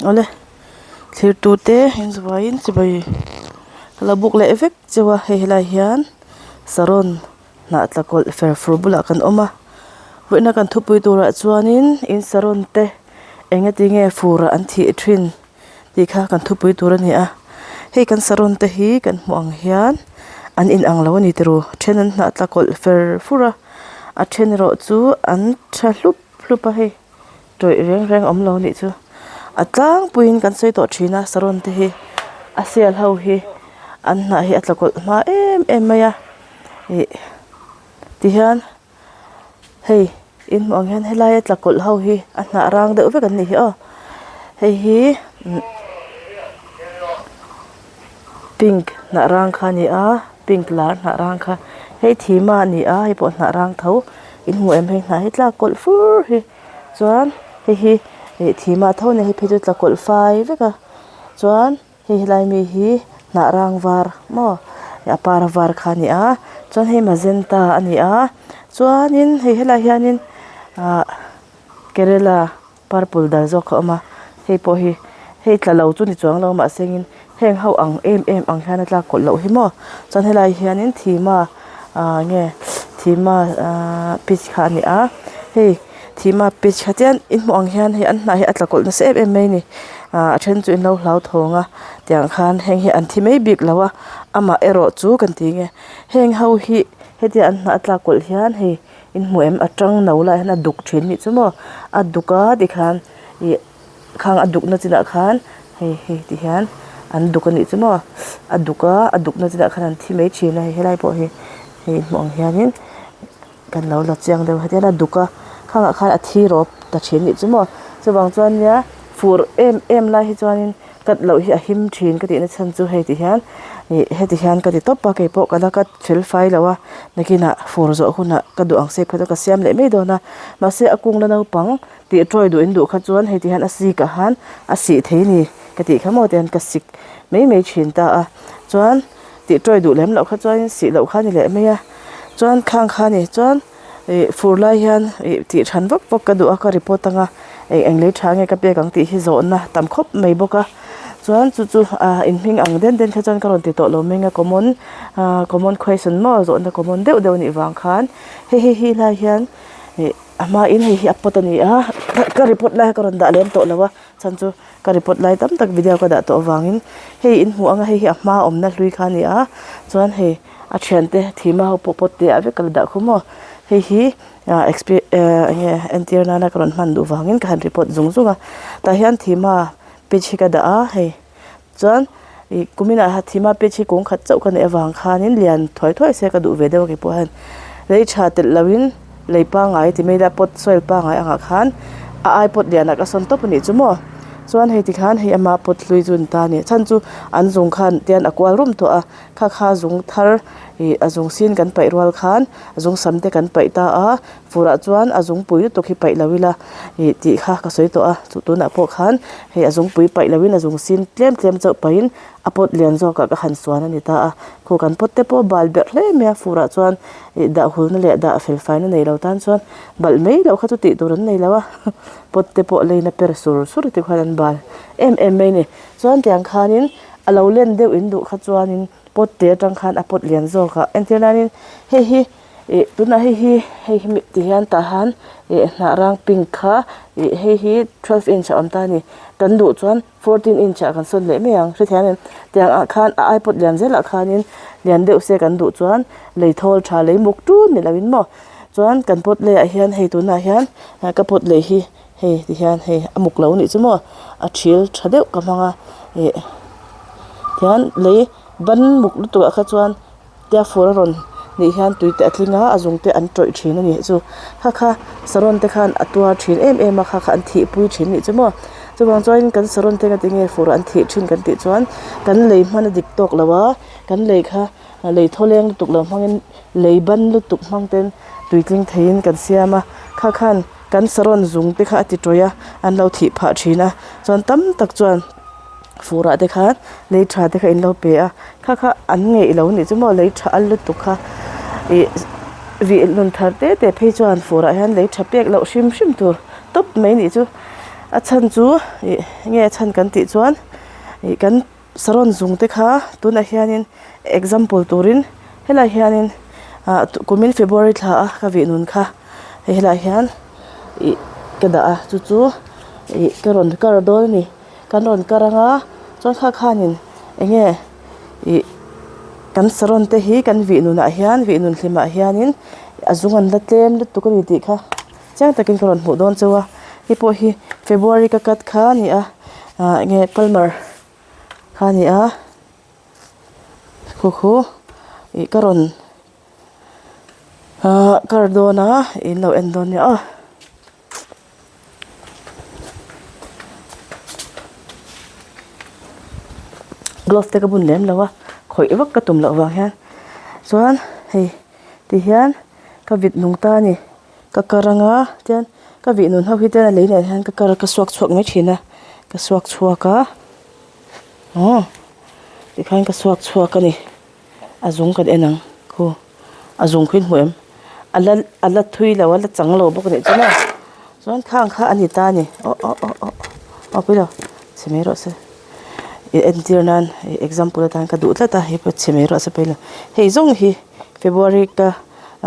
Awle thlir tur te inzuvaiin chibai ka lo buk leh vek cheu a hei helaiah hian saron hnah tla kawlh fer fur bulah kan awm a vawiina kan thupui turah chuanin in saron te eng nga tinge fur ah an thih thin tih kha kan thupui tur a ni a hei kan saron te hi kan hmuh ang hian an in ang lo a ni tiraw then an hnah tla kawlh fer fur a a then erawh chu an tha hlup hlup a hei. Tawih reng reng awm lo nih chu a tlangpuiin kan sawi tawh thin a saron te hi a sial ho hi an hnah hi a tla kawlh hma em em mai a ih tihian hei in hmuh ang hian helai a tla kawlh ho hi a hnah rang deuh vek an nih hi aw hei hi pink hnah rang kha a ni a pink lar hnah rang kha hei thima a ni a hei pawh hnah rang tho in hmu em hei hnah hi tlak kawlh fur hi chuan hei hi ih thima tho a ni hei phei chu tla kawlh fai vek a chuan hei helai mi hi hnah rang var maw a par var kha a ni a chuan hei magenta a ni a chuanin hei helaiah hianin ahh kerela. Purple dal zawk a awm a hei pawh hi hei tla lo chu ni chuang lo mahse engin heng ho ang em em ang hian a tlak kawlh loh hi maw chuan helai hianin thima ah nge thima ahh peach kha a ni a hei thima peach kha chian in hmuh ang hian hei an hnah hi a tla kawlh nasa em em mai a ni ah a then chu in lo hlauthawng a tiang khan heng hi an thi mai bik lo a amah erawh chu kan ti nge heng ho hi hetia an hnah a tlak kawlh hian hei. In hmu em a tang no lai hian a duk thin nih chu maw a duk a tikhan ih khang a duk na chinah khan hei hei ti hian an duk a nih chu maw a duk a a duk na chinah khan an thi mai thin a hei helai pawh hi hei hmuh ang hianin kan lo la chiang deuh hetiang a duk a khangah khan a thi rawp ta thin nih chu maw chuvang chuan nia fur em em lai hi chuanin cut loh hi a him thin ka tihna chhan chu hei ti hian ih heti hian ka ti tawp a keipawh ka la cut fel fai lo a nakinah fur zawh hunah ka duh ang shape kha chu ka siam leh mai dawn a mahse a kung la naupang tih tawi duh in duh kha chuan hei ti hian a sik ah han a sih thei a ni ka tih kha maw tihian ka sik mai mai thin ta a chuan tih tawi duh lem loh kha chuan sih loh kha a ni leh mai a chuan khang kha a ni chuan. Ih fur lai hian ih tih than vak vak ka duh a ka report anga eng eng lei tha nge ka pek ang tih hi zawhna tam khawp mai bawk a chuan chu chu ah in hming ang den den kha chuan ka rawn ti tawh lo mai a common ah common question maw zawhna common deuh deuh a nih vang khan hei hei hi lai hian ih a hmain hei hi a pot a ni a ka report lai kha ka rawn dah lem tawh lo a chhan chu ka report lai tam tak video ka dah tawh avangin hei in hmuh anga hei hi a hma awmna hlui kha a ni a chuan hei. A thiante thima ho pawh pawt te ah vek ka la dah khum aw hei hi ah expe eh eng nge entir nana ka rawn hman duh vangin ka han report zung zung a tah hian thima page hi ka dah a hei chuan ih kumin ah thima page hi kung khat chauh ka neih avang khanin lian thuai thuai se ka duh ve deuh a keipawh hian lei tha telh loin lei pangngai ti mai ila pot soil pangngai angah khan a ai pot lianah ka sawn tawp a nih chu maw chuan hei tikhan hei ama pot hlui chu an ta a ni chhan chu an zung khan tian a kual rum tawh a. Kha kha zung thar ih a zung sin kan paih rual khan zung sam te kan paih ta a furah chuan a zungpui lutuk hi paih lo ila ih tih kha ka sawi tawh a chu tunah pawh khan hei a zungpui paih lo in a zung sin tlem tlem chauh paih in a pawt lian zawk ah ka han suan a ni ta a khu kan pawt te pawh bal berh hle mai a furah chuan ih dah hul na leh dah fel fai na nei lo tan chuan balh mai loh kha chu tih tur an nei lo a pawt te pawh leina per sur sur te khuan an bal em em mai a ni chuan tiang khanin. A lo len deuh in duh kha chuanin pot te atang khan a pot lian zawk a entir nanin hei hi ih tunah hei hi hei hi ti hian tah han ih hnah rang pink kha ih hei hi twelve inch a awm ta a ni kan duh chuan fourteen inch ah kan sawn leh mai ang hrethiam em tiang ah khan a ai pot lian zelah khanin lian deuh se kan duh chuan lei thawl tha lei muk tun ni loin maw chuan kan pot leiah hian hei tunah hian ka pot lei hi. Hei ti hian hei a muk lo nih chu maw a thil tha deuh ka hmang a ih tihian lei ban muk lutuk ah kha chuan tia fur a rawn nih hian tui te a tling a a zung te an tawih thin a nih chu kha kha saron te khan a tuar thin em em a kha kha an thih pui thin a nih chu maw chuvang chuan kan saron te engati nge fur an thih thin kan tih chuan kan lei hman a dik tawk lo a kan lei kha lei thawleng lutuk lo hmangin lei ban lutuk hmang ten tui tling theiin kan siam a kha khan. Kan saron zung te kha a ti tawih a, an lo thih phah thin a, chuan tam tak chuan furah te khan lei tha te kha in lo pe a, kha kha an ngeih lo nih chu maw lei tha al lutuk kha ih vih nun thar te te phei chuan furah hian lei tha pek loh hrim hrim tur tawp mai nih chu. A chhan chu ih enge a chhan kan tih chuan ih kan saron zung te kha tunah hianin example turin helaiah hianin ah kumin february thla a ka vih nun kha hei helaiah hian ih ka dah a chu chu ih ka rawn kar dawn a ni kan rawn kar anga chuan kha khanin enge ih kan saron te hi kan vih nunah hian vih nun hlimah hianin a zung an la tlem lutuk a ni tih kha. Chiang takin ka rawn hmuh dawn cheu a hei pawh hi february ka cut kha a ni a ah enge palmer kha a ni a khu khu ih ka rawn ah kar dawn a in lo en dawn nia aw. Glove te ka bun lem lo a khawih vak ka tum loh vang hian chuan hei ti hian ka vit nung ta a ni. Ka kar anga tian ka vih nun ho hi te lei nen hian ka kar ka suak chhuak mai thin a ka suak chhuak a aw tikhan ka suak chhuak a ni a zung kan en ang khu a zung khi hmu em a la a la thui lo a la chang lo bawk a nih chu maw chuan khang kha a ni ta a ni aw aw aw aw aw pui lo chhe mai rawh se ih entir nan ih example atan ka duh tlat a hei pawh chhe mai rawh se pawilo hei zawng hi february ka.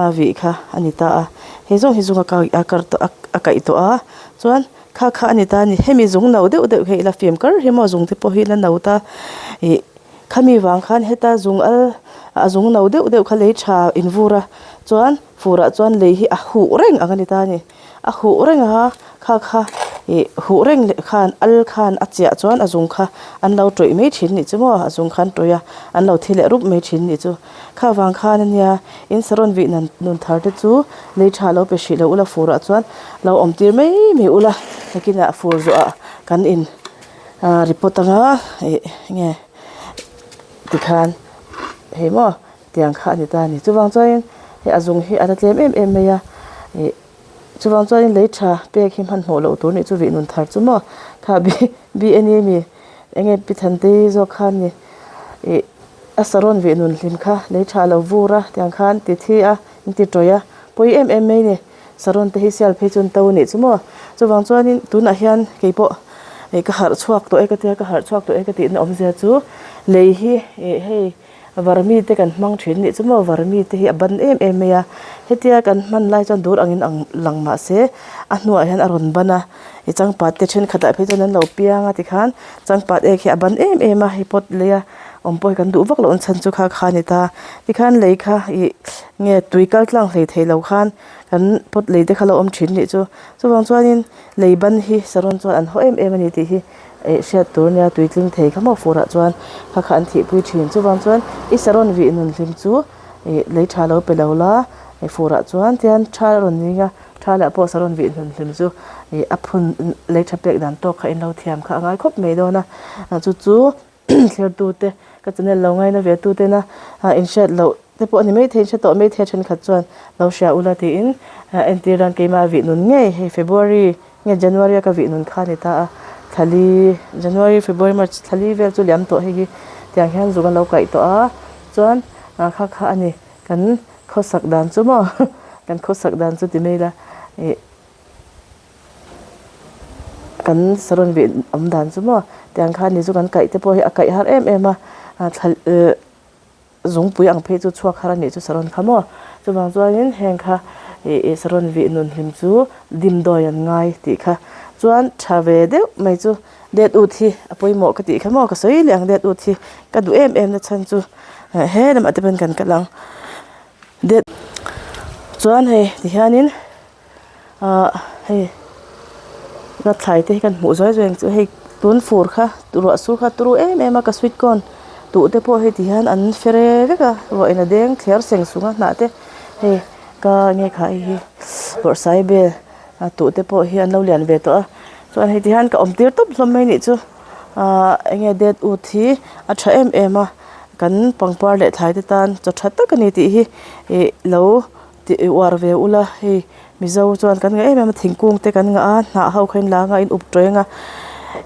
a vih kha a ni ta a hei zawng hi zung a kai a kar tawh a a kaih tawh a chuan kha kha a ni ta a ni hemi zung no deuh deuh hi ila fim kar hi maw zung te pawh hi ila no ta ih khami vang khan heta zung al a zung no deuh deuh kha lei tha in vur a chuan furah chuan lei hi a huh reng ang a ni ta a ni. A huh reng a kha kha ih huh reng leh khan al khan a chiah chuan a zung kha an lo tawih mai thin nih chu maw a zung kha an tawih a an lo thi leh rup mai thin nih chu kha vang khan ania in saron vih nan nun thar te chu lei tha lo pe hrih lo ula fur ah chuan lo awm tir mai mai ula nakinah fur zawh ah kan in ah report anga ih enge tikhan hei maw tiang kha a ni ta a ni chuvang chuanin hei a zung hi a la tlem em em mai a ih chuvang chuanin lei tha pek hi hmanhmawh loh tur nih chu vih nun thar chu maw kha b b n e mi eng nge pi Thantei zawk khan ni ih a sarawn vih nun hlim kha lei tha lo vur a tiang khan ti thi a in ti tawih a pawi em em mai ni sarawn te hi sial phei chu an to anih chu maw chuvang chuanin tunah hian keipawh ih ka harh chhuak tawh e ka tia ka harh chhuak tawh e ka tihna awmzia chu lei hi ih hei. Varmi te kan hmang thin nih chu maw varmi te hi a ban em em mai a hetia kan hman lai chuan dur angin ang lang mah se a hnuah hian a rawn ban a ih changpat te thenkhatah phei chuan an lo piang a tikhan changpat ek hi a ban em em a hei pot lei a awm pawh hi kan duh vak loh chhan chu kha kha a ni ta tikhan lei kha ih nge tui kal tlang hlei thei lo khan kan pot lei te kha lo awm thin nih chu chuvang chuanin lei ban hi saron chuan an haw em em a ni tih hi. Ih hriat tur nia tui tling thei kha maw furah chuan kha kha an thihpui thin chuvang chuan i saron vih nun hlim chu ih lei tha lo pe lo la ih furah chuan tian tha a rawn ning a tha lah pawh saron vih nun hlim chu ih a phun lei tha pek dan tawk kha in lo thiam kha a ngai khawp mai dawn a chu chu thlir te ka channel lo ngaina ve tu tena ah inhriat loh te pawh a ni maithei in hre tawh maithei a thenkhat chuan lo hria ula tiin entir nan keimah vih nun ngei hei February Nge January a ka vih nun kha a ni ta a, thlali January, February, March thlali vel chu liam tawh hei hi tiang hian zuk an lo kaih tawh a, chuan ah kha kha a ni kan khawsak dan chu maw kan khawsak dan chu ti mai ila ih kan saron vih awm dan chu maw tiang kha a ni chu kan kaih te pawh hi a kaih har em em a thla eh. Zungpui ang phei chu chhuak har a nih chu saron kha maw? Chuvang chuanin heng kha ih saron vih nun hlim chu dimdawi an ngai tih kha chuan tha ve deuh mai chu det ut hi a pawimawh ka tih kha maw ka sawi leh ang det ut hi ka duh em em na chhan chu he lamah te pawn kan kal ang det chuan hei tihianin. Ahh hei ka thlai te hi kan hmuh zuai zuai ang chu hei tun fur kha ruah sur kha turu em em a ka sweet corn tuh te pawh hei ti hian an fere vek a ruah in a deng thler seng sung a hnah te hei ka nge kha hei hi bawrhsai bel a tuh te pawh hi an lo lian ve tawh a chuan hei ti hian ka awm tir tawp hlawm mai nih chu ahh eng nge det ut hi a tha em em a kan pangpar leh thlai te tan chaw tha tak a ni tih hi ih lo. Tih uar ve ula hei Mizo chuan kan ngah em em a thingkung te kan ngah a hnah ho kha in la anga in up tawih anga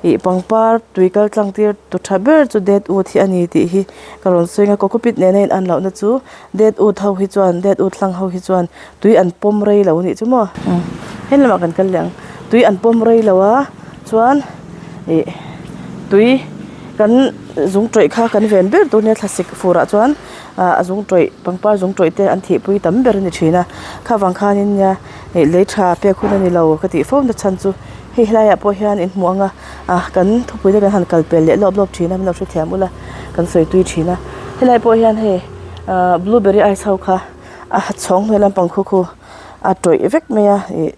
ih pangpar tui kal tlang tir tu tha ber chu det ut hi a ni tih hi ka rawn sawi anga cocopeat nena in an lohna chu det ut ho hi chuan det ut hlang ho hi chuan tui an pawm rei lo a nih chu maw he lamah kan kal leh ang tui an pawm rei lo a. Chuan ih tui kan zung tawih kha kan ven ber tur nia thlasik furah chuan ah a zung tawih pangpar zung tawih te an thihpui tam ber a ni thin a khavang khanin nia ih lei tha pek hun a ni lo ka tih fo na chhan chu hei helaiah pawh hian in hmuh ang a ah kan thupui te kan han kal pel leh lawp lawp thin a min lo hrethiam ula kan sawi tui thin a helai pawh hian hei ah blueberry ice ho kha a chhawng hnuai lampang khu khu a tawih vek mai a ih.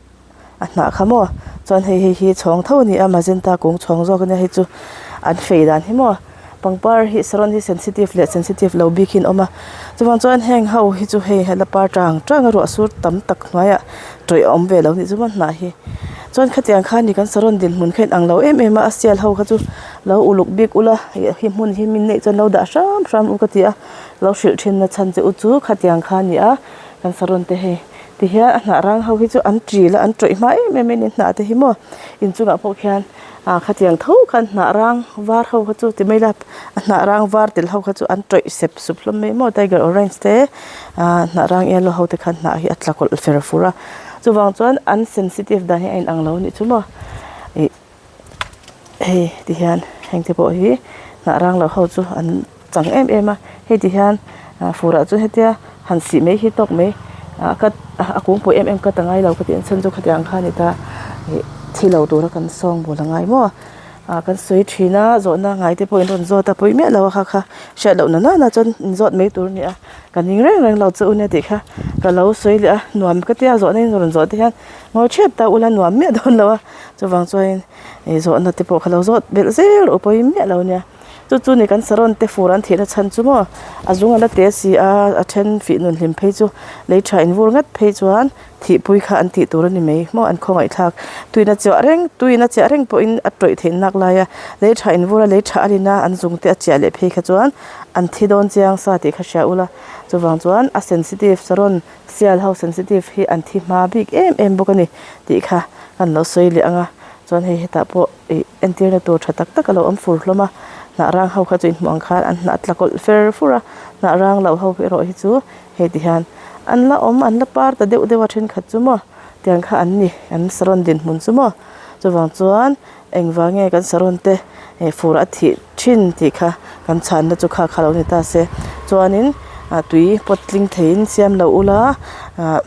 a hnah kha maw chuan hei hei hi chhawng tho a ni a magenta kung chhawng zawk a nia hei chu an fei dan hi maw pangpar hi saron hi sensitive leh sensitive lo bik hi an awm a chuvang chuan heng ho hi chu hei a la par tang tang a ruah sur tam tak hnuaiah tawih a awm ve lo a nih chu maw hnah hi chuan khatiang khan ni kan saron dinhmun kha inang lo em em a a sial ho kha chu lo uluk bik ula ih hi hmun hi min neih chuan lo dah hram hram u ka ti a lo hrilh thin na chhan che u chu khatiang kha a ni a kan saron te hei. Tihian a hnah rang ho hi chu an ṭil a an tawih hma em em mai a ni hnah te hi maw inchungah pawh khian ah khatiang tho khan hnah rang var ho kha chu ti mai ila a hnah rang var tel ho kha chu an tawih sep sup hlawm mai maw tiger orange te ah hnah rang yellow ho te khan hnah hi a tla kawlh fer fur a chuvang chuan an sensitive dan hi a inang lo a nih chu maw ih. Hei ti hian heng te pawh hi hnah rang lo ho chu an chang em em a hei ti hian ah fur ah chuan hetia han sih mai hi tawk mai ah cut a kungpui em em cut a ngai lo ka tih ang chhan chu khatiang kha a ni ta ih thi lo tura kan sawng bul a ngai maw ah kan sawi thin a zawhna ngai te pawh in rawn zawt a pawi miah lo a kha kha hriat loh na nana chuan in zawt mai tur a ni a ka ning reng reng lo chu u nia tih kha ka lo sawi leh a nuam ka tia zawhna in rawn zawh te hian ngawi thep ta ula nuam miah dawn lo a. Chuvang chuanin ih zawhna te pawh kha lo zawt belh zel rawh pawhin miah lo nia chu chu ni kan saron te fur an thihna chhan chu maw a zung a la te si a a then fih nun hlim phei chu lei tha in vur ngat phei chuan thihpui kha an tih tur a ni mai maw an khawngaih thlak tuina chiah reng tuina chiah reng pawhin a tawih theih nak lai a lei tha in vur a lei tha a lin a an zung te a chiah leh phei kha chuan an thi dawn chiang sa tih kha hria ula chuvang chuan a sensitive saron Sial ho sensitive hi an thi hma bik em em bawk a ni tih kha kan lo sawi leh ang a chuan hei hetah pawh ih entirna tur tha tak tak a lo awm fur hlawm a hnah rang ho kha chu inhmuh ang khan an hnah tla kawlh fer fur a hnah rang lo ho erawh hi chu hei ti hian an la awm an la par ta deuh deuh a thenkhat chu maw tiang kha an ni an saron dinhmun chu maw chuvang chuan Engvang nge kan saron te fur a thih thin tih kha kan chhanna chu kha kha lo ni ta se. Chuanin tui pawt tling theiin siam lo ula ah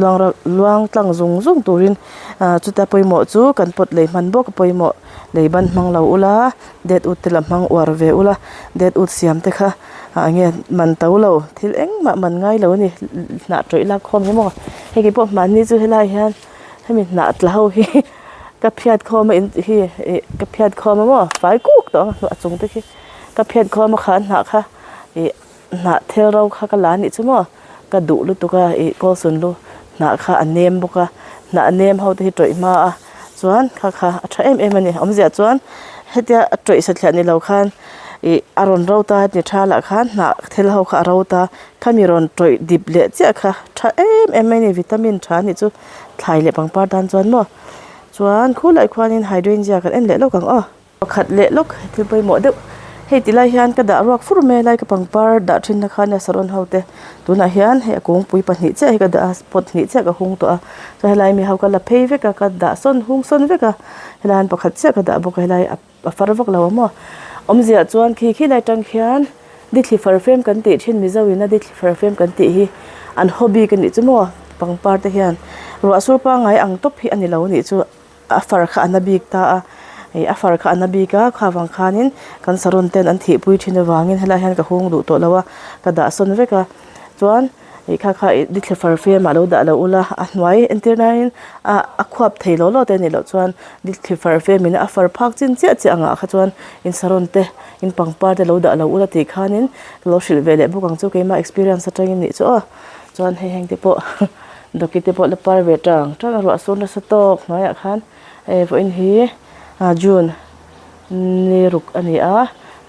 luang luang tlang zung zung turin ah chuta pawimawh chu kan pawt lei hman bawk a pawimawh lei ban hmang lo ula det ut te la hmang uar ve ula det ut siam te kha ah enge man to lo thil engmah man ngai lo a ni hnah tawih lak khawm hi maw hei keipawh hmanni chu helai hian hemi hnah tla ho hi. Ka phiat khawm a in hi ih ka phiat khawm a maw fai kuk tawh ang a chung te khi ka phiat khawm a kha an hnah kha ih hnah thel ro kha ka la anih chu maw ka duh lutuk a ih kawlsun lu hnah kha a nem bawk a hnah nem ho te hi tawih hma a chuan kha kha a tha em em a ni awmzia chuan hetia a tawih satliah ni lo khan ih a rawn ro ta ni tha lah khan hnah thel ho kha a ro ta khami rawn tawih dip leh chiah kha tha em em mai a ni vitamin tha anih chu. Thlai leh pangpar tan chuan maw chuan khulai khuanin hydrangea kan en leh lawk ang aw. Pakhat leh lawk thil pawimawh deuh hei ti lai hian ka dah ruak fur mai a lai ka pangpar dah thin na khan a saron ho te tunah hian hei a kungpui pahnih chiah hi ka dah a pot hnih chiah ka hung tawh a chuan helai mi ho ka la phei vek a ka dah sawn hung sawn vek a helai hian pakhat chiah ka dah bawk a helai a. A far vak lo a maw? Awmzia chuan khi khi lai tang khian dithli farfem kan tih thin Mizo in a dithli farfem kan tih hi an hobby ka nih chu maw? Pangpar te hian ruah sur pangngai ang tawp hi a ni lo nih chu a far kha a na bik ta a ih a far kha a na bik a kha vang khanin kan saron ten an thihpui thin avangin helai hian ka hung duh tawh lo a ka dah sawn vek a chuan. Ih kha kha ih dithla farfem ah lo dah lo ula a hnuai entir naiin a a khuap thei law law te anih loh chuan dithla farfem in a far phak chin chiah chiah angah kha chuan in saron te in pangpar te lo dah lo ula tih khanin ka lo hrilh ve leh bawk ang chu keimah experience atangin nih chu aw chuan hei heng te pawh dawki te pawh la par ve tang tang a ruah sur nasa tawk hnuaiah khan hei vawiin hi ah june ni ruk a ni a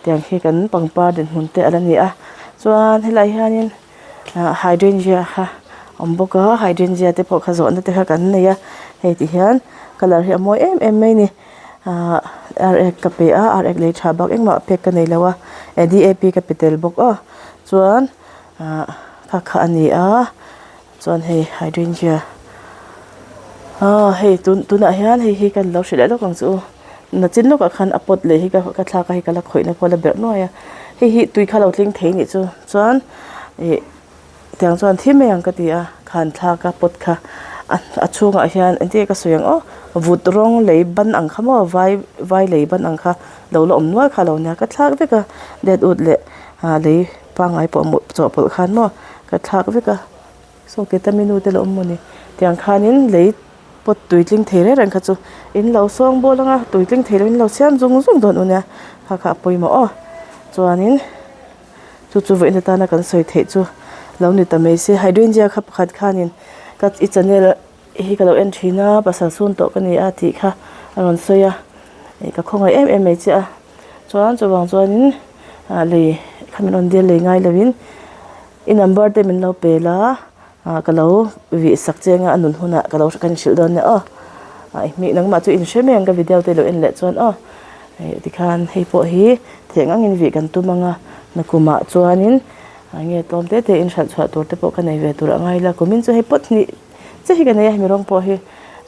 tiang khi kan pangpar dinhmun te a la ni a chuan helaiah hianin. Ah hydrangea kha awm bawk a hydrangea te pawh kha zawhna te kha kan nei a hei ti hian colour hi a mawi em em mai a ni ah ar ek ka pe a ar ek lei tha bak engmah pek ka nei lo a eh D A P ka pe tel bawk aw chuan ah kha kha a ni a chuan hei hydrangea. Aw hei tun tunah hian hei hi kan lo hrilh leh lawk ang chu u nachin lawkah khan a pot leh hi ka ka thlak a hei ka la khawih na pawh a la berh nuai a hei hi tui kha lo tling thei anih chu chuan ih tiang chuan thim mai ang ka ti a khan thlak a pot kha a a chhungah hian engtin nge ka sawi ang aw vut rawng lei ban ang kha maw vai vai lei ban ang kha lo la awm nual kha a lo nia ka thlak vek a det ut leh ah lei pangngai pawh chawhpawlh khan maw ka thlak vek a. Saw ketami nu te lo awm mawni tiang khanin lei pawt tui tling thei reng reng kha chu in lo sawng bawl anga tui tling thei lovin lo siam zung zung dawn u nia kha kha a pawimawh aw chuanin chu chu vawiin atana kan sawi theih chu lo ni ta mai se hydrangea kha pakhat khanin ka i channel hi ka lo en thin a pasal chhun tawh ka ni a tih kha a rawn sawi a ih ka khawngaih em em mai che a chuan chuvang chuanin ah lei kha min rawn dil lei ngai lovin. I number te min lo pe la ah ka lo vih sak che anga a nun hunah ka lo ka inhrilh dawn nia aw ah i hmih nangmah chu inhre mai ang ka video te lo en leh chuan aw hei tikhan hei pawh hi thei ang angin vih kan tum anga nakumah chuanin ah nge tlawm te te in hralh chhuah tur te pawh ka nei ve tur a ngai la kumin chu hei pawt hnih che hi ka nei a hemi rawng pawh hi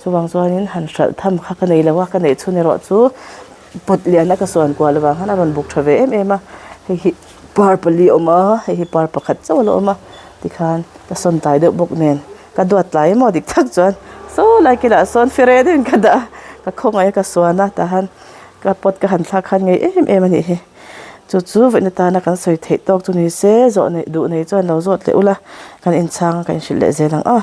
chuvang chuanin han hralh tham kha ka nei lo a ka neih chhun erawh chu pot lian a ka suan kual avang khan a rawn buk tha ve em em a hei hi. Par pali a awm a hei hi par pakhat chauh a la awm a tikhan ka sawn tlai deuh bawk nen ka duat tlai emaw dik tak chuan saw lai kilah sawn fere deuhin ka dah a ka khawngaih a ka suan a tahan ka pot ka han thlak khan ngei em em a nih hi chu chu vawiin atana kan sawi theih tawk chu ni se zawh neih duh nei chuan lo zawt leh ula kan inchhang a kan inhrilh leh zel ang aw.